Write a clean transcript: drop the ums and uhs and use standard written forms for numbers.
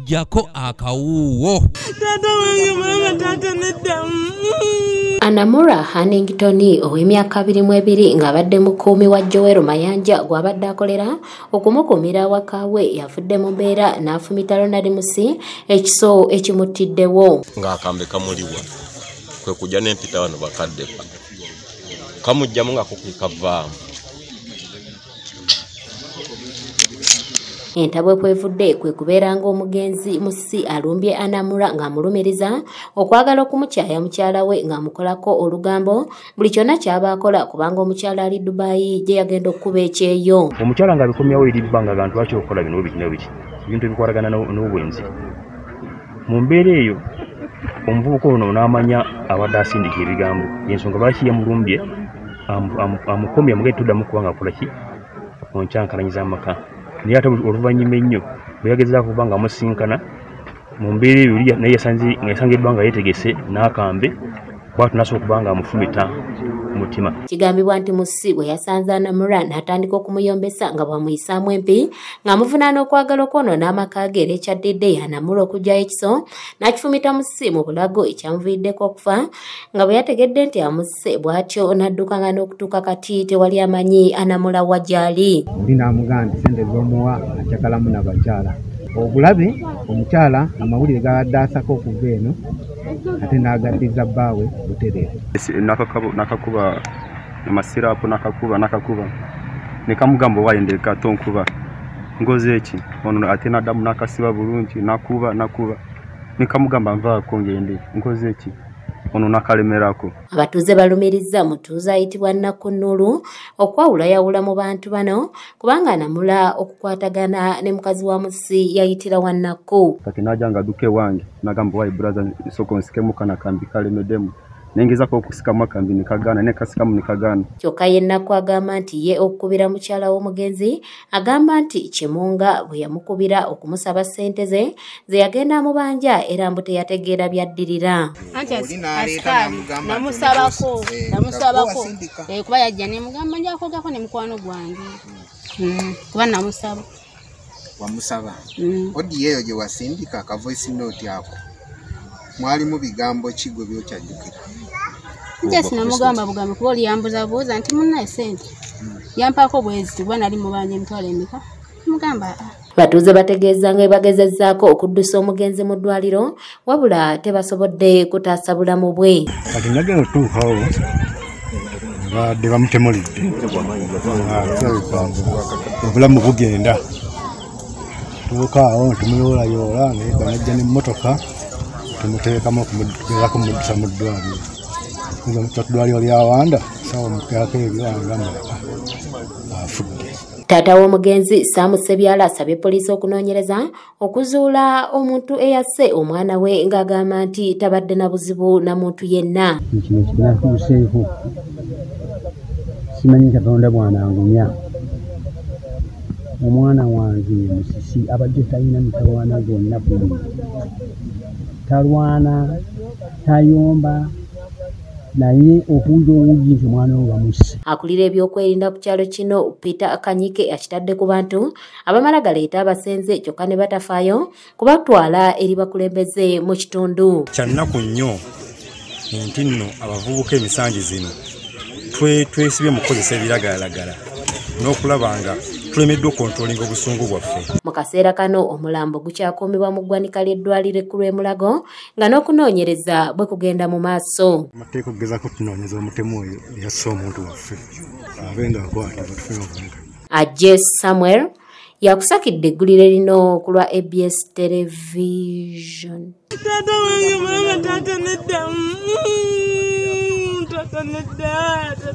Jako akawuwo. Tata wange mama tata nedda. Anamura Hannington ow'emyaka 22 ng'abadde mukuumi wa Joel Mayanja gw'abadde akolera okumukuumira awaka we yafudde mu mbeera n'afumita Ronald Musi ekiso ekimuttiddewo. Ng'akambe kamuliwa kwe kujja n'empita wano bakadde kamugjamu nga kavaamu. Entabwe kwevudde kwe kubeera ng'omugenzi Musi alumbye Anamura ng'amulumiriza okwagala okumukyaya mukyala we ng'amukolako olugambo buli kyonna ky'aba akola kubanga omukyala ali Dubai gye yagenda okukuba ekyeyo. Omukyala ng'abikomyawo eri bbanga nga nti lwaki okola bino biki n'ebiki ebintu ebikwatagana n'obwenzi. Mu mbeera eyo omuvubuka ono n'amanya abadde asindika ebigambo, ensonga lwaki yamulumbye amukomye amugende tuddamu kubanga akola ki onkyankalanyiza amaka. Naye ate oluvannyuma ennyo bwe yagezaako okuba nga amusinkana mu mbeera eyo naye yasangiddwa nga yeetegese n'akambe bw'atyo n'asobola okuba nga amufumita ku mutima. Kigambibwa nti Musi bwe yasanze Anamura n'atandika okumuyombesa nga bw'amuyisaamu empi ng'amuvunaana okwagala okwonoona amaka ge era ekyaddiridde Anamura okuggyayo ekiso n'akifumita Musi mu bulago ekyamuviiriddeko okufa nga bwe yategedde nti amusse bw'atyo n'addukanga n'okutuuka kati tewali amanyi Anamura wa gy'ali. Oli n'amugamba nti ssente z'omuwa akyakalamu na bakyala. Obulabe omukyala amawulire gabadde asaka okuva eno ate n'agaddiza bbaawe butereevu. Nakakuba amasirapu nakakuba nekamugamba waaye ndeka tonkuba ngoze eki ono ate n'addamu n'akasiba bulungi nakuba nekamugamba nvaako ngende nkoze eki ono nakalemerako. Abatuuze balumiriza mutuuze ayitibwa Nakunulu okwawulayawula mu bantu bano kubanga Anamura okukwatagana ne mukazi wa Musi yayitira wa Nakku. Kati najja nga adduka ewange nagamba waayi brother sooka onsikemu kano akambi kalemeddemu nengezaako okusikamu akambi ne kagaana ne kasikamu ne kagaana. Kyokka ye Nakku agamba nti ye okukubira mukyala w'omugenzi agamba nti Kimunga bwe yamukubira okumusaba ssente ze ze yagenda amubanja era mbu teyategeera byaddirira. Anti asikali namusabako kuba yajja ne mugamba nja kwogako ne mukwano gwange kuba namusaba. Wamusaba odi eyo gye wasindika aka voice note ako mwalimu bigambo ki gwe byokyajjukira? Nje sinamugamba bugambo kuba oli yambuzabuuza nti munnaye ssente yampaako bwezi kuba nali mubanja emitwalo emeka mugamba. Batuuze bategeeza nga bagezezzaako okuddusa omugenzi mu ddwaliro wabula tebasobodde kutaasa bulamu bwe. Kati nagenda otuukawo badde bamutemulidde obulamu bugenda tuukaawo tumuyoolayoola naye banajja n'emmotoka tumuteekamu okugezaako muddusa mu ddwaliro. Ddwaliro lya Wanda sawa muteekako ebyanga afudde. Taata w'omugenzi Sam Sebyala asabye poliisi okunoonyereza okuzuula omuntu eyasse omwana we ng'agamba nti tabadde na buzibu na muntu yenna. Kino kinatuuseeko simanyi Katonda bw'anangumya. Omwana wange ye Musisi abadde talina mutawaana gwonna gumu, talwana tayomba naye okuwulira owugi nti omwana we bamusse. Akulira ebyokwerinda ku kyalo kino Peter Kanyike akitadde ku bantu abamala galeeta abasenze kyokka ne batafaayo kubatwala eri bakulembeze mu kitundu. Kya nnaku nnyo nti nno abavubuka emisangi zino twesibye mu kukozesa ebiragalalagala n'okulaba nga tulemeddwa okukontrolinga obusungu bwaffe. Mu kaseera kano omulambo gukyakuumibwa mu ggwanika ly'eddwaliro ekkulu e Mulago nga n'okunoonyereza bwe kugenda mu maaso. Amateeka okugezaako tunoonyeza omutemu oyo eyasse omuntu waffe abe nga akwatibwa tufune obwenkanya. Ajje Samuel yakusakidde eggulire lino ku lwa ABS Television. Tata wange mama tata nedda. Tata nedda.